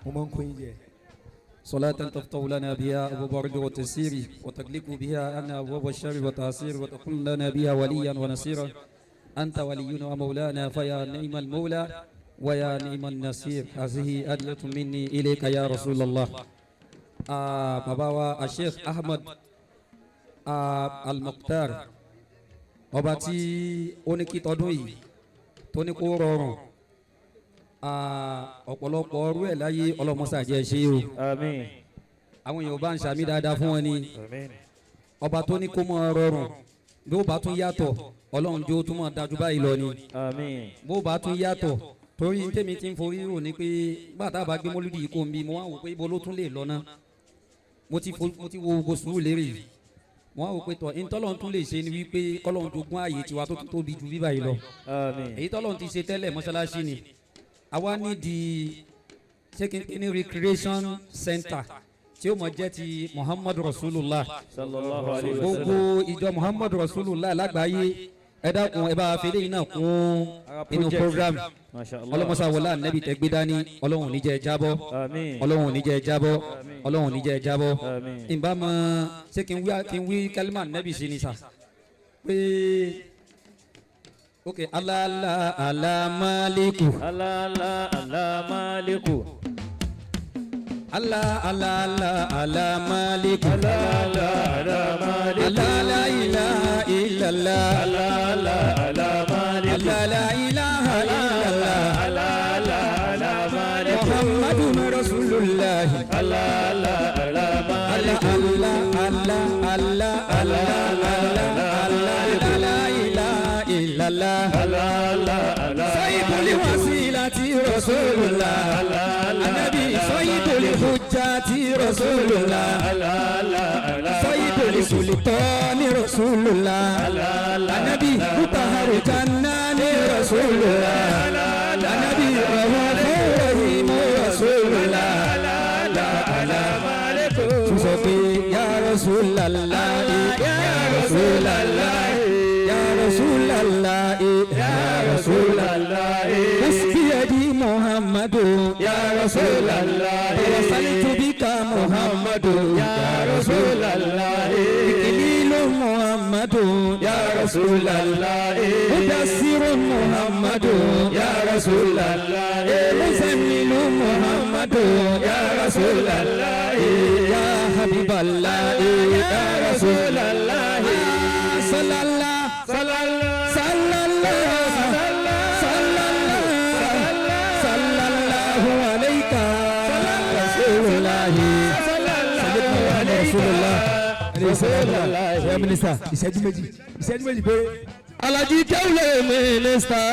Mo máa ń kó yín jẹ. صلاة تفتح لنا بها أبواب الرزق والتيسير، وتغلق بها عنا أبواب الشر والتعسير، وتكون لنا بها وليا ونصيرا. أنت ولينا ومولانا، فيا نعم المولى ويا نعم النصير. هذه هدية مني إليك يا رسول الله. Bàbá wa Sheikh Ahmed Al-Mukhtar, ọba tí ó ní kí tọdún yìí tó ní kó rọrùn, ọ̀pọ̀lọpọ̀ ọrú ẹ̀ láyé, ọlọ́mọṣà jẹ́ ṣe o. Àmín. Àwọn èèyàn bá ń ṣàmì dáadáa fún wọn ni. Àmín. Ọba tó ní kó mọ́ rọrùn, bí ó bá tún yàtọ̀, Ọlọ́run jó tún mọ́ dájú báyìí lọ ni. Àmín. Bó bá tún yàtọ̀, torí tèmi ti ń forí rò ní pé gbàtà bá gbé mọ́lúdì yìí kó ń bí, mo wá wò pé ibo ló tún lè lọ náà. Mo ti wo gbogbo sùúrù lérè yìí, mo wá wò pé tọ̀ ntọ́lọ́run tún lè ṣe ni wípé kọ́lọ́run jogún ààyè tiwa tó tún tóbi ju bíbá yìí lọ. Àmín. Èyí tọ́lọ́run ti ṣe tẹ́lẹ̀, mọ́ṣáláṣí ni. Àwa nídìí, ṣé kí n pè ní recreation center tí ó mọ̀ jẹ́ ti Muhammadu Rasulullah. Sallallahu alayhi wa Gbogbo sallam. ìjọ Muhammadu Rasulullah lágbàáyé, ẹ dákun, ẹ bá fi eléyìí náà kún inú Project. program. Masha Allah. Ọlọ́mọṣà wọlé ànẹ́bí tẹ́gbẹ́ dání, Ọlọ́run ní jẹ́ jábọ́. Àmín. Ọlọ́run ní jẹ́ jábọ́, Ọlọ́run ní jẹ́ jábọ́. Àmín. Ìbá mọ, ṣé kí n wí kálímà nẹ́bì sí ni sà pé ok, alala alamaliku. Alala alamaliku. Ala alala alamaliku. Alala alamaliku. Alala ilaha illallah. Alala alamaliku. Alala ilaha illallah. Alala alamaliku. Muhammadun rasulullah. Alala alamaliku. Allah Allah Allah Allah Allah Allah, la ilaha illallah. Alala alamaliku. Sahibul wasilati rasulullah. Anabi sahibul hujjati rasulullah. Alala alamaliku. Sahibul sultani rasulullah. Anabi mutaharu jannani rasulullah. Anabi rahman rahim rasulullah. Tún sọ pé ya Rasulallah, ya Rasulallah, ya Rasulallah, ya Rasulallah. Hasbi Muhammadu ya Rasulallah. Tawassaltu bika Muhammadu ya Rasulallah. Ikililu Muhammadu ya Rasulallah. Mudassiru Muhammadu ya Rasulallah. Muzammilu Muhammadu ya Rasulallah. Ya Habiballah ya Rasulallah. Sallallahu sallallahu sallallahu sallallahu alayka Rasulullah. Rasulullah. Rasulullah. Ṣé mínísítà, ìṣẹ́jú 2, ìṣẹ́jú 2 péré. Alhaji Kẹ́wùlẹ̀ mínísítà.